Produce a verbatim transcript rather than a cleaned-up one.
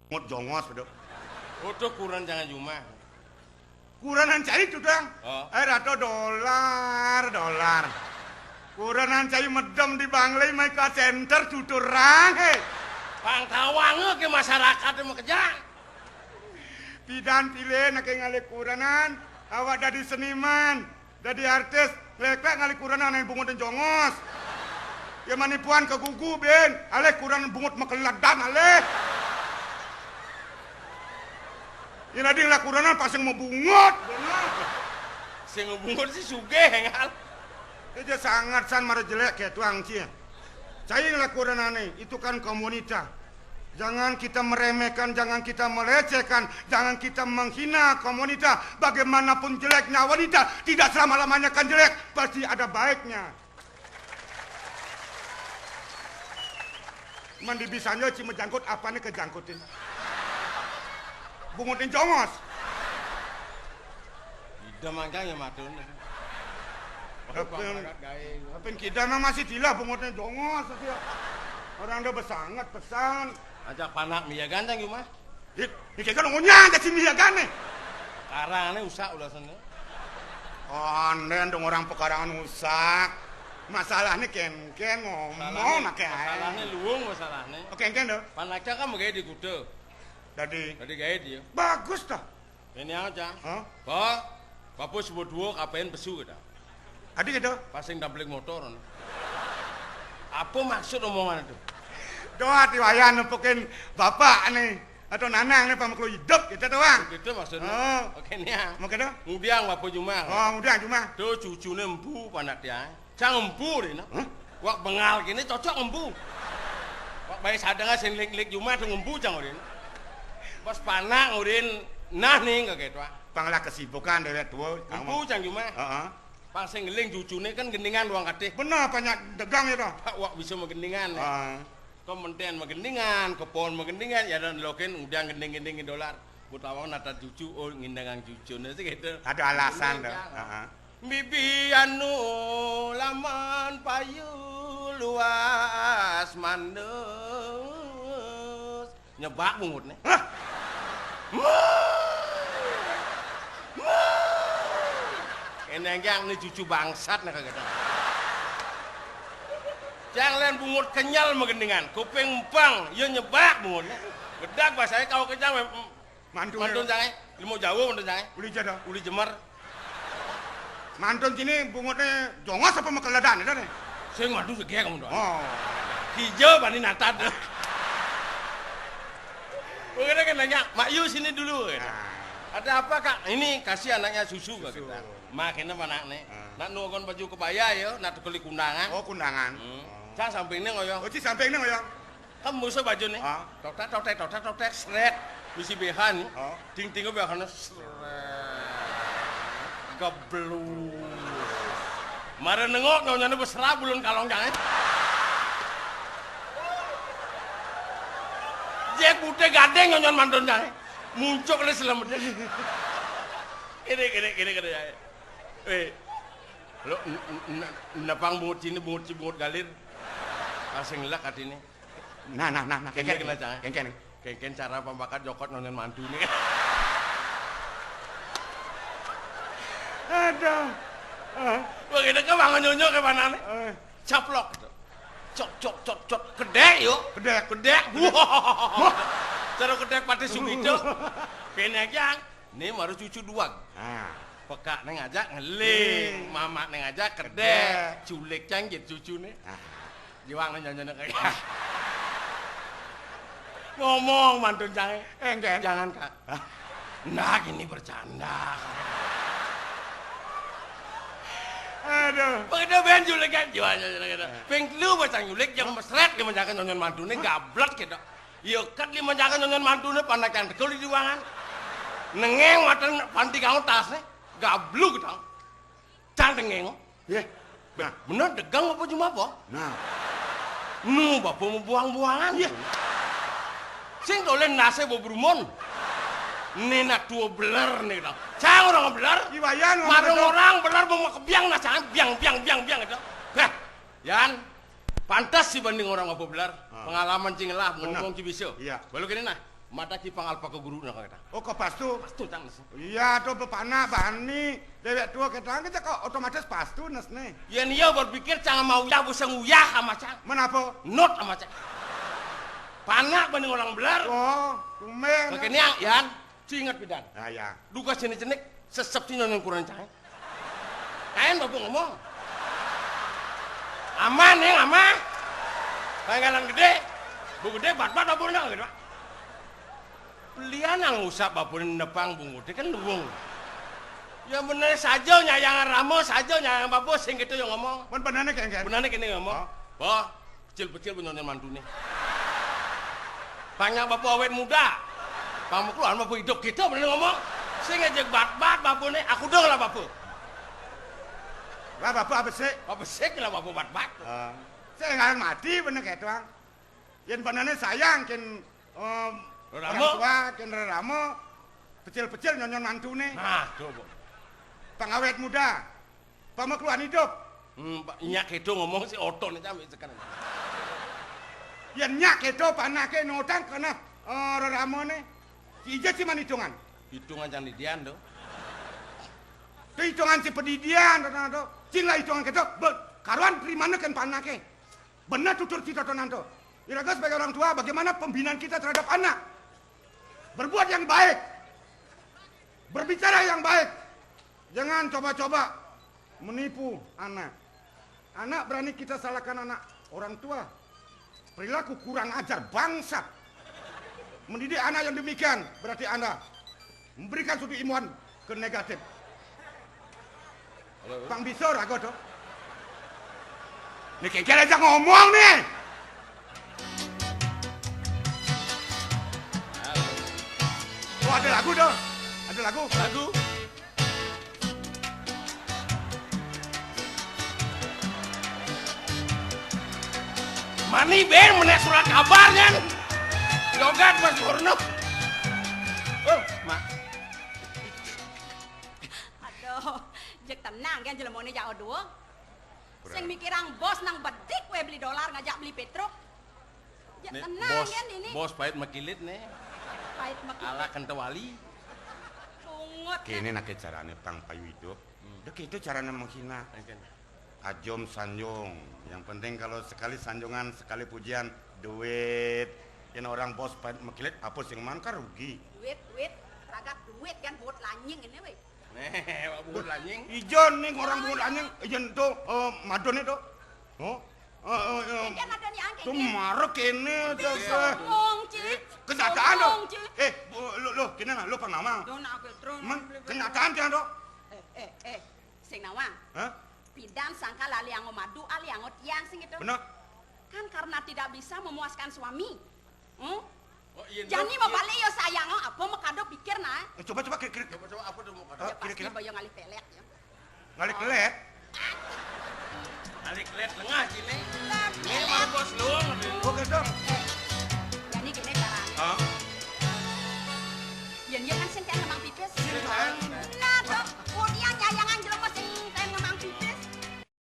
Bungut jongos, bedo. Utuh kurenan jangé jumah. Kurenan cai tudang. Oh. Eh, rato dolar, dolar. Kurenan cai medem di Banglé, mai ka center tuturang, hé. Pang tawang ké masyarakat makejang. Pidan pilih nak ngalih kurenan, awak dadi seniman. Dadi artis, lék-lék ngalih kurenan ané bungut jongos. Ya manipuan ka gugu, bin. Alih kurenan bungut makeledan, alih. Ya nading lah kurenan pasti mau bungut, bener. Sing bungut sih sugih, énggal. Ija sangat san mara jelék kétuang, cie. Cai ngelakuin ané, itu kan komunita. Jangan kita meremehkan, jangan kita melecehkan, jangan kita menghina komunita. Bagaimanapun jeleknya wanita, tidak selama-lamanya kan jelek, pasti ada baiknya. Mandi bisanya cuma jangkut, apanya kejangkutin? Bungutin jongos. Ida mangkang ya madun. Kapan, kapan kita mah masih tilah bungutin jongos aja. Orang udah besangat pesan. Ajak panak mia ganteng yuk mah. Hit, ini kayak kan ngunyah aja si mia gane. Karang ini usak ulah sana. Aneh dong orang pekarangan usak. Masalahnya ken-ken ngomong. Masalahnya, masalahnya luung masalahnya. Oke, ken dong. Panaknya kan begini di kuda. Jadi, jadi gaya dia. Bagus dah. Ini aja. Hah? Pak, bapak sebut dua kapain pesu kita. Adi gitu. Pasing tablik motor. Apa maksud omongan itu? Doa tiwayan nempukin bapak nih atau nanang nih pamaklu hidup gitu doang. Gitu maksudnya. Oh. Oke nih ya. Mau gitu? Ngudiang bapak cuma. Oh, ngudiang cuma. Tuh cucunya empu panak dia. Cang empu deh, nah. Hah? Wak bengal gini cocok empu. Wak bayi sadang sing lik-lik cuma tuh empu cang urin. Pas panak urin nah nih nggak gitu ah. Panglah kesibukan dewek tua. Empu cang cuma. Heeh. Pang sing ngeling cucune kan gendingan luang katih. Bener, banyak dagang ya toh. Pak wak bisa magendingan. Heeh. Kok menten magendingan, kepon magendingan, ya dan loken udah gending-gending dolar. Buat awang nata cucu, oh ngindangan cucune sih gitu. Ada alasan tuh. Heeh. Bibi anu laman payu luas mandus. Nyebak bungutne. Hah? Mu! Mu! Eneng yang ni cucu bangsat nah kagak tahu. Jangan lain bungut kenyal magendingan, kuping empang, ya nyebak bungutne. Gedak bahasanya kau kencang, mem-, mantun. Mantun jangan, limo jauh mantun jangan. Uli jada. Uli jemer. Mantun sini bungutnya jongos apa makeledan itu nih? Sing mantun segek kamu doang. Oh. Hijau bani natat. Mungkin kan nanya, "Mak Yu sini dulu." Gitu. Nah. "Ada apa, Kak?" "Ini kasih anaknya susu," kata kita. Makanya mana nih? Ah. Nak nugon baju kebaya ya, nak tukeli kundangan. Oh, kundangan. Hmm. Oh. Cang samping nih ngoyong. Oh, ci samping nih ngoyong. Kan musuh baju nih. Ah. Totek, totek, totek, totek, seret. Misi behan. Ah. Ting ting behan seret. Geblus. Mara nengok nyonyone beserap bulun kalong jangan. Jek putih gadeng nyonyon mantun jangan. Muncuk le selamet. Kene, kene, kene, kene. Eh. Lo n-, n-, n-, nepang bungut sini, bungut si bungut galir. Asing lek atine. Nah, nah, nah, nah, kengken, kengken, kena, Cang. Kengken. Kengken cara pembakat jokot nonton mantu nih. Aduh. Ah. Wah, kita ke bangun nyonyo ke mana nih? Eh. Caplok. Cok, cok, cok, cok. Kedek, yuk. Kedek. Kedek. Wah. Cara kedek pati sugito. Kene, Cang. Nih baru cucu dua. Ah. Pekak neng ajak ngeling, hmm. Mamak neng ajak kedek, kedek. Culik canggit cucu nih. Ah. Jiwang neng janjana kayak. Ngomong mantun canggit. Eh, enggak. Jangan, Kak. Hah? Nah, ini bercanda. Aduh. Begitu ben culik kan jiwang neng janjana kayak. Eh. Ping lu bacang culik yang mesret dia menjaga nyonyon mantune gablek gitu. Iya, kat lima jangan nonton mantune panakan tekul di ruangan. Nengeng matan panti kamu tasne. Gabluk tang. Cang tengeng. Ye. Nah. Bener degang apa cuma apa? Nah. Nu bapak mau buang-buangan. Iya. Sing tole nase bawa berumun. Ini nak tua beler nih tang. Cang orang beler. Iwayan. Marung orang beler mau kebiang nah cang biang biang biang biang gitu. Heh. Yan, pantas sih banding orang apa belar. Ah. Pengalaman cing lah, benar. Ngomong ci bisa. Iya. Baru kene nah. Mata ki pangalpa ka guru na kata. Oh, ka pastu. Pastu cang nes. Iya, to bepanak bani dewek tua kata, kita kok otomatis pastu nes ne. Yen iya berpikir cang mau uyah, bisa nguyah ama cang. Menapa? Not ama cang. Panak bani orang belar. Oh, tumben. Makanya, Yan, ci inget pidan. Ya, ya. Duka sini cenik, sesep sini nang kurang cang. Kain babu ngomong. Aman, Neng, aman. Pangkalan gede. Bu gede, bat-bat babu nang gitu. Belian nang usap babu nepang bungut kan luwung. Ya bener saja nyayang rama, saja nyayang babu sing gitu yang ngomong. Pun benernya kayak gitu. Benernya kene ngomong. Hah? Bah, pecil-pecil punya mantune. Banyak babu awet muda. Pang keluar babu hidup kita bener ngomong. Sing aja bat-bat babune, aku dong lah babu. Lah babu apa sih? Apa sih lah babu bat-bat? Ah. Saya nggak mati bener kayak tuang. Yen benernya sayang kin, em, rerama. Orang tua, kin rerama, pecil-pecil nyonyon mantune. Nah, coba. Pang awet muda, pang keluar hidup. Hmm, Pak, nyak itu ngomong si otot nih sampai sekarang. Yen nyak itu panake notang kena, eh, rerama nih. Si ija sih man hitungan. Hitungan cang didian tuh. Itu hitungan si pedidian, tuh, tuh. Sing lah hitungan gitu, be-, karuan primane kan panake. Benar tutur si totonan tuh. Iraga sebagai orang tua, bagaimana pembinaan kita terhadap anak? Berbuat yang baik. Berbicara yang baik. Jangan coba-coba menipu anak. Anak berani kita salahkan anak orang tua. Perilaku kurang ajar, bangsat. Mendidik anak yang demikian, berarti Anda memberikan suatu imbauan ke negatif. Halo. Pang bisa raga tuh. Nih, kengkel aja ngomong nih. Halo. Oh, ada lagu tuh. Ada lagu. Lagu. Mani ben menek surat kabar nyan. Jogat Mas Purno. Oh, Mak. Aduh, jek tenang kan jelemone jak odua. Sing mikirang bos nang bedik we beli dolar ngajak beli petruk. Jek tenang bos, kan ini. Bos pahit makilit nih. Pahit makilit. Ala kentewali. Pungut. Kene nake carane pang payu hidup. Hmm. Dek itu carane menghina. Ajom sanjung. Yang penting kalau sekali sanjungan, sekali pujian, duit. Yen orang bos pahit makilit, apa sing man kan rugi. Duit, duit, ragat duit kan buat lanying ini weh. Nih, buat lanying. Ijon nih orang buat lanying, ijon tuh, eh, madone tuh. Oh, eh, eh, eh. Kan ada nih angke. Tuh marek kene tuh. Sombong, Cik. Kenyataan tuh. Sombong, Cik. Eh, bu-, lu, lu, kene nah, lu pang nawang. Don aku terus. Men, kenyataan kan tuh. Eh, eh, eh, sing nawang. Hah? Pidan sangka lali ango madu, ali ango tiang sing itu. Benar. Kan karena tidak bisa memuaskan suami. Hmm? Oh, iya, jani dong, mau iya. Balik ya sayang, oh, apa mau kado pikir nah? Eh, coba, coba, kira, kira. Coba, coba, apa tuh mau kado? Ya, hah, pasti kira-kira? Boyo ngalih pelet ya. Ngalih kelet? Ngalih kelet lengah sini. Lah, ini pelet. Mau bos luang. Oke, dong.